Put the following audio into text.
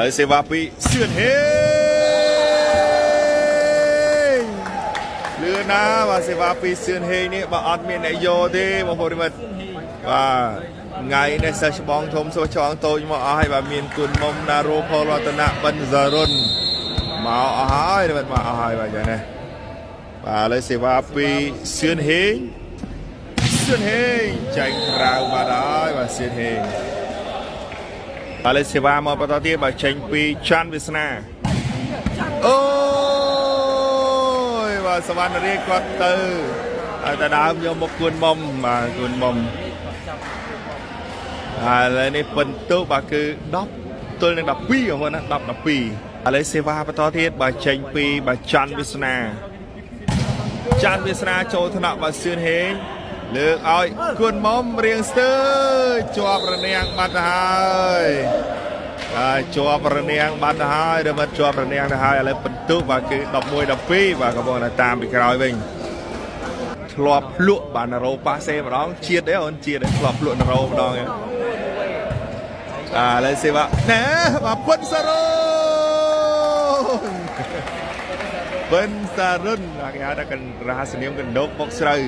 ឡូវសេវាពីសឿនហេងលឿនណាស់បាទសេវាពីសឿនហេងនេះបើអត់មានអ្នកយកទេបងប្អូនមិត្តបាទថ្ងៃនេះសិស្សច្បងធំសិស្សច្បងតូចមកអស់ហើយបាទមានគុណមុំណារ៉ូផលរតនៈបិណ្ឌសារុនមកអស់ហើយមិត្តមកអស់ហើយបាទយ៉ាងនេះបាទឥឡូវសេវាពីសឿនហេងសឿនហេងចាញ់ក្រៅបាទហើយបាទសឿនហេង ឥឡូវសេវាមកបន្តទៀតបើចេញពីច័ន្ទវាសនាអូយបាទសវណ្ណរាជគាត់ទៅហើយតែដើមយកមកគួនមុំបាទគួនមុំហើយឥឡូវនេះពិន្ទុបាទគឺ10ទល់នឹង12បងប្អូនណា10 12ឥឡូវសេវាបន្តទៀតបើចេញពីបាទច័ន្ទវាសនាច័ន្ទវាសនាចូលថ្នាក់បាទសឿនហេងលើកឲ្យគួនមុំរៀងស្ទើជាប់រនាំងបាត់ទៅហើយ បាទជាប់រនាំងបាត់ទៅហើយឬមិនជាប់រនាំងទៅហើយឥឡូវពិន្ទុបាទគឺ11 12បាទកំពុងតែតាមពីក្រោយវិញធ្លាប់ភ្លក់បាទណារ៉ូប៉ាសេម្ដងជាតិអីអូនជាតិធ្លាប់ភ្លក់ណារ៉ូម្ដងឯងអាឥឡូវសេវាណែបាទពុនសារ៉ូនពិនសារ៉ុនបាទគេហៅថាកណ្រាសនាមកណ្ដុកបុកស្រូវ